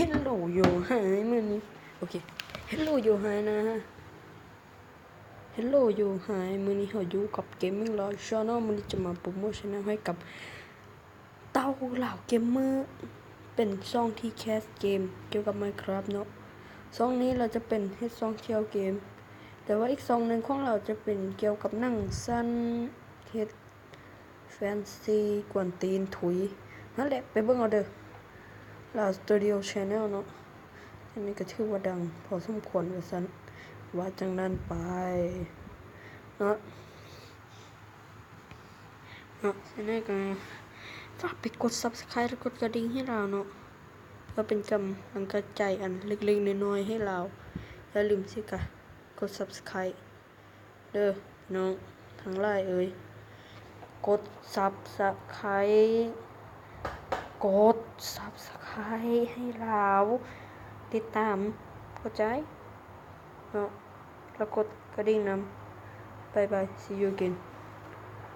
Hello yo hi ມື້ນີ້ ໂອເຄ Hello yo hi ນະ Hello yo hi ມື້ນີ້ເຮົາຢູ່ກັບ Gaming Lord Channel ມື້ນີ້ຈະມາໂປຣໂມດ Channel ໃຫ້ກັບເຕົ້າລາວເກມເມີ ເປັນຊ່ອງທີ່ແຄສເກມກ່ຽວກັບ Minecraft ເນາະ. ຊ່ອງນີ້ລາວຈະເປັນເຮັດຊ່ອງທ່ຽວເກມ ແຕ່ວ່າອີກຊ່ອງໜຶ່ງຂອງລາວຈະເປັນກ່ຽວກັບໜັງສັ້ນ ເຮັດ ແຟນຊີກວນຕີນ ທຸຍ ນັ້ນແຫຼະ ໄປເບິ່ງເອົາເດີ ລາວສະຕູດິໂອ Channel ເນາະ. ອັນນີ້ກໍຖືວ່າດັງພໍສົມຄວນວ່າຊັ້ນ ວ່າຈັ່ງນັ້ນໄປເນາະ ເນາະ. ຈັ່ງໃດກໍຝາກໄປກົດ Subscribe ແລະ ກົດກະດິ່ງໃຫ້ລາວເນາະ ເພື່ອເປັນກຳລັງໃຈອັນເລັກໆນ້ອຍໆໃຫ້ລາວ. ຢ່າລືມຊິກະກົດ Subscribe ເດີພີ່ນ້ອງທັງຫຼາຍເອີຍ ກົດ Subscribe ກົດ Subscribe ໃຫ້ລາວ ຕິດຕາມ ເຂົ້າໃຈເນາະ ແລ້ວກົດກະດິ່ງນຳ. ບາຍບາຍ see you again.